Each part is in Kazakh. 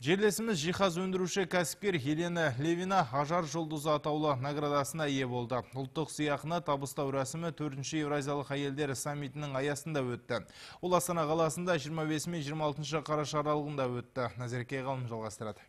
Жерлесіміз жиһаз өндіруші кәсіпкер Елена Левина «Ажар жұлдызы» атаулы наградасына ие болды. Ұлттық сыйақыны табыстау рәсімі 4-ші Еуразиялық әйелдер саммитінің аясында өтті. Ол Астана қаласында 25 мен 26 қараша аралығында өтті. Назерке Ғалым жалғастырады.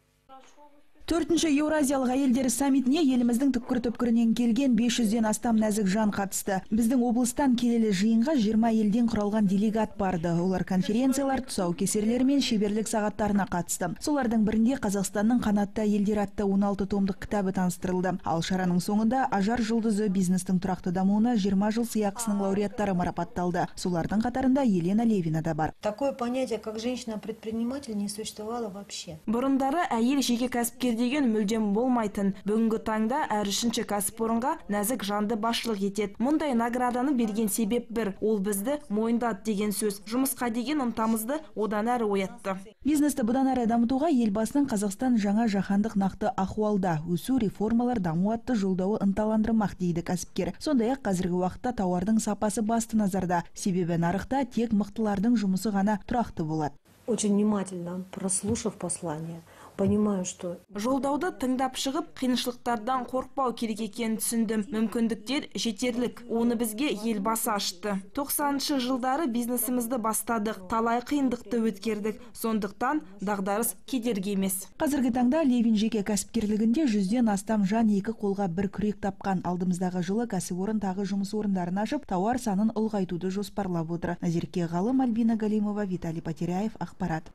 Төртінші Еуразиялық әйелдер саммитіне еліміздің түкпір-түкпірінен келген 500-ден астам нәзік жан қатысты. Біздің облыстан келелі жиынға 20 елден құралған делегат барды. Олар конференциялар, тұсаукесерлер мен шеберлік сағаттарына қатысты. Солардың бірінде «Қазақстанның қанатты әйелдері» атты 16 томдық кітабы таныстырылды. Ал шараның соңында «Ажар жұлдызы» бизнестің тұрақты дамуына 20 жыл сыйақысының лауреаттары марапатталды. Солардың қатарында Елена Левина да бар. Такое понятие, как женщина-предприниматель, не существовало вообще. Бұрындары әйел жеке кәсіпкер деген мүлдем болмайтын. Бүгінгі таңда әр үшінші кәсіпорынға нәзік жанды басшылық етеді. Мұндай награданы берген себеп бір: ол бізді мойындады деген сөз. Жұмысқа деген ынтамызды одан әрі оятты. Бизнесті бұдан әрі дамытуға Елбасының «Қазақстан жаңа жаһандық нақты ахуалда: өсу, реформалар, даму» атты жолдауы ынталандырмақ, дейді кәсіпкер. Сондай-ақ қазіргі уақытта тауардың сапасы басты назарда. Себебі нарықта тек мықтылардың жұмысы ғана тұрақты болады. Очень внимательно прослушав послание, понимаю, что Жолдауды тыңдап шығып, қиыншылықтардан қорықпау керек екенін түсіндім. Мүмкіндіктер жетерлік. Оны бізге Елбасы ашты. 90-шы жылдары бизнесімізді бастадық. Талай қиындықты өткердік. Сондықтан дағдарыс кедергі емес. Қазіргі таңда Левин жеке кәсіпкерлігінде 100-ден астам жан екі қолға бір күрек тапқан. Алдымыздағы жылы кәсіпорын тағы жұмыс орындарын ашып, тауар санын ұлғайтуды жоспарлап отыр. Назерке Ғалым, Альбина Галимова, Виталий Потеряев, «Ақпарат».